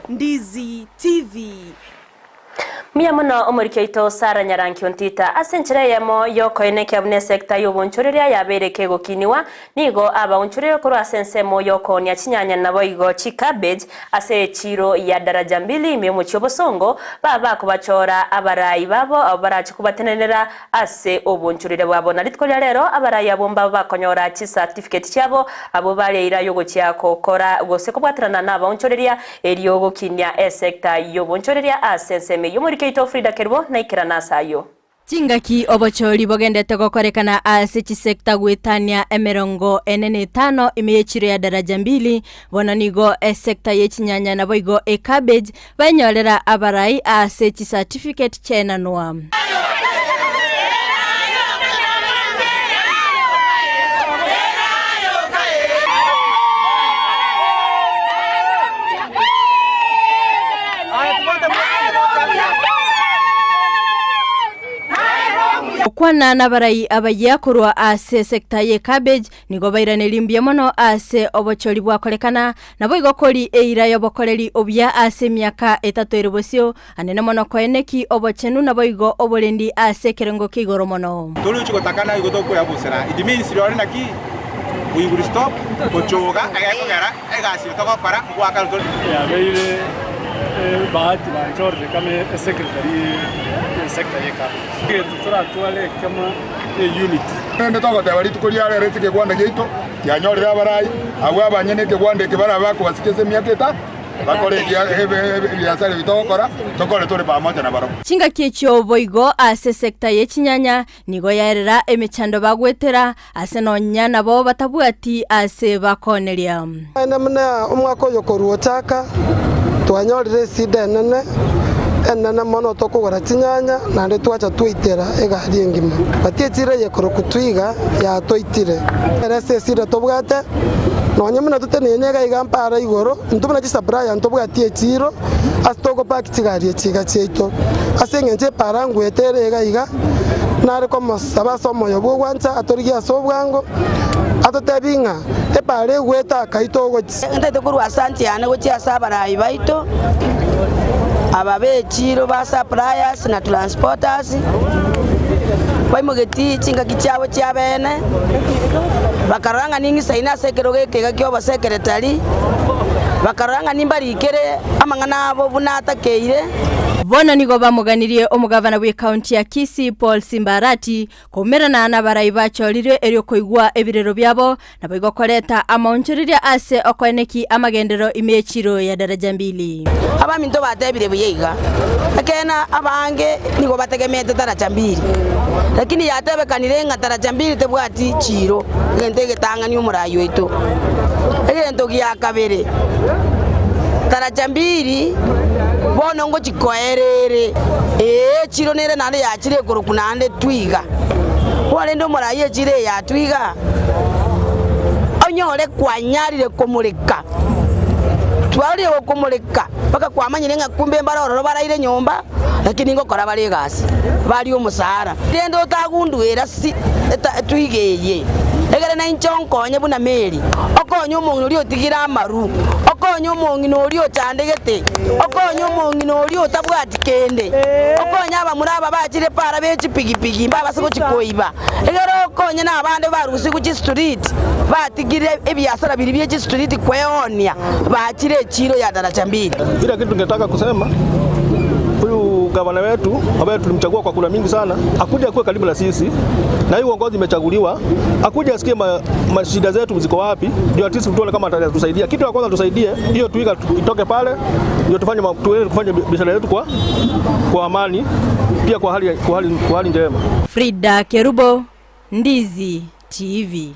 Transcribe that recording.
Ndizi TV. Mbuya mono omoriki oito Sarah Nyaranki Ontita. Ase enchera eyemo y'okoenekia buna esekta y'obonchoreria yabeire kegokiniwa, nigo abaonchoreria korwa ase ensemo y'okoonia chinyanya naboigo chicabbage ase echiiro ya Daraja Mbili ime y'omochie obosongo, baba bakobachora abarai babo abwo barache kobatenenera Ase obonchorire bwabo. Na rituko ria rero abarai abwo mbabo bakonyora chicertificate chiabo, abwo bare eira y'ogochia gokora gose kobwaterana nabaonchoreria erio gokinia esecta y'obonchoreria ase ensemo eyio. Omoriki oito Frida Kerubo naikerane ase ayio. Chingaki obochori bogendete gokorekana ase chisecta goetania emerongo ene na etano ime y'echiro ya Daraja Mbili, bono nigo esecta ye chinyanya naboigo ecabbage Bainyorera abarai ase chicertificate chiaenanwa. Gokwana nabarai abayia korwa ase sector ye cabbage nigo bairaneria mbuya mono ase obochori bwakorekana Naboigo kori eira y'obokoreri obuya ase emiaka etato ere bosio, anene mono koeneki obochenu naboigo oborendi ase ekerengo kia igoro mono. Torigochi gotakana igo tokweyabusera it means rirorio naki we will stop gochoga egekogera egasi eye togokora ngoakana tore. Yabeire ebahati banchorire kama esecretary ye sector ye cabbage. Egento toratware ekemo ne unity. Rende togoteba rituko ria rero ase ekegwanda giaito, Tianyorire abarai, abwo abanyene ekegwanda eke barabe bakobasika ase emiaka eta, bakore ebiasara ebi togokora, tokore tore pamoja nabarabwo. Chingaki echio boigo ase sector ye chinyanya nigo yaerera emechando bagwetera ase nonya nabo batabwati ase bakooneria. Naende buna omwaka oyo korwa ochaka, twanyorire esida enene, enene mono tokogora chinyanya, naende twacha twaitera egari engima. But echiro eye korokwa Twiga yatoitire. Ere ase esida tobwate, nonye buna toteneine iga iga mpara igoro, intwe buna chisupplier ntobwati echiro ase togopark chigari echi iga chiaito. Ase eng'encho epara ngwete ere iga iga, nare komosaba ase omoyo bw'ogwancha atorigie ase obwango, atotebie ng'a Epaara egwete akaitwa ogochia. Ntaete korwa ase anti yane gochia ase abarai baito, aba b'echiiro ba suppliers na transporters, baimogetie chingaki chiabo chi'abeene, bakarora ng'a ning'isaine ase ekerogo eke iga ki'obosekeretari, bakarora ng'a nimbarikere amang'ana abo buna atakeire. Bono nigo bamoganirie omogavana bw'ekaunti ya Kisii Paul Simba Arati Koumerana nabarai bachorirwe erio koigwa ebirero biabo, naboigo koreta amaonchoreria ase okoeneki amagenderero ime y'echiro ya daraja mbili. Abaminto batebire buya iga, Ekeene abange nigo bategemeete taracha mbili, lakini yatebekanire ng'a taracha mbili tebwati chiiro, egento egetang'ani omorai oito. Egento gia kabere, taracha mbili bono ngochi koera ere, ee, echiro nere naende yachire ekorokwa naende Twiga. Kwarende omorai echiro eye ya Twiga, onyore kwanyarire komoreka, twarorire gokomoreka mpaka kwamanyire ng'a kumbe mbare ororo baraire nyomba, lakini ngokora bare egasi, barie omosara. Rende otagundue erasi eta Twiga eye, egere nainche onkonye buna Mary, okonye omong'ina oria otigire amaru, okonye omong'ina oria ochandegete, okonye omong'ina oria otabwati kende, okonye abamura aba bachire para be chipigipigi mbabase gochia koiba, egere okonye nabande barusigwe chistriti, batigire ebiasara biria bie chistriti kweoonia, bachire echiiro ya daraja mbili. Ile kitu ningetaka kusema huyu gavana wetu ambaye tulimchagua kwa kura mingi sana akuje akuwe karibu na sisi, na hii uongozi imechaguliwa akuje asikie ma, mashida zetu ziko wapi, ndio at least tuone kama atatusaidia. Kitu ya kwanza tusaidie hiyo Twiga itoke pale, ndio tufanye tuweze kufanya biashara yetu kwa, kwa amani pia kwa hali, kwa hali, kwa hali njema. Frida Kerubo, Ndizi TV.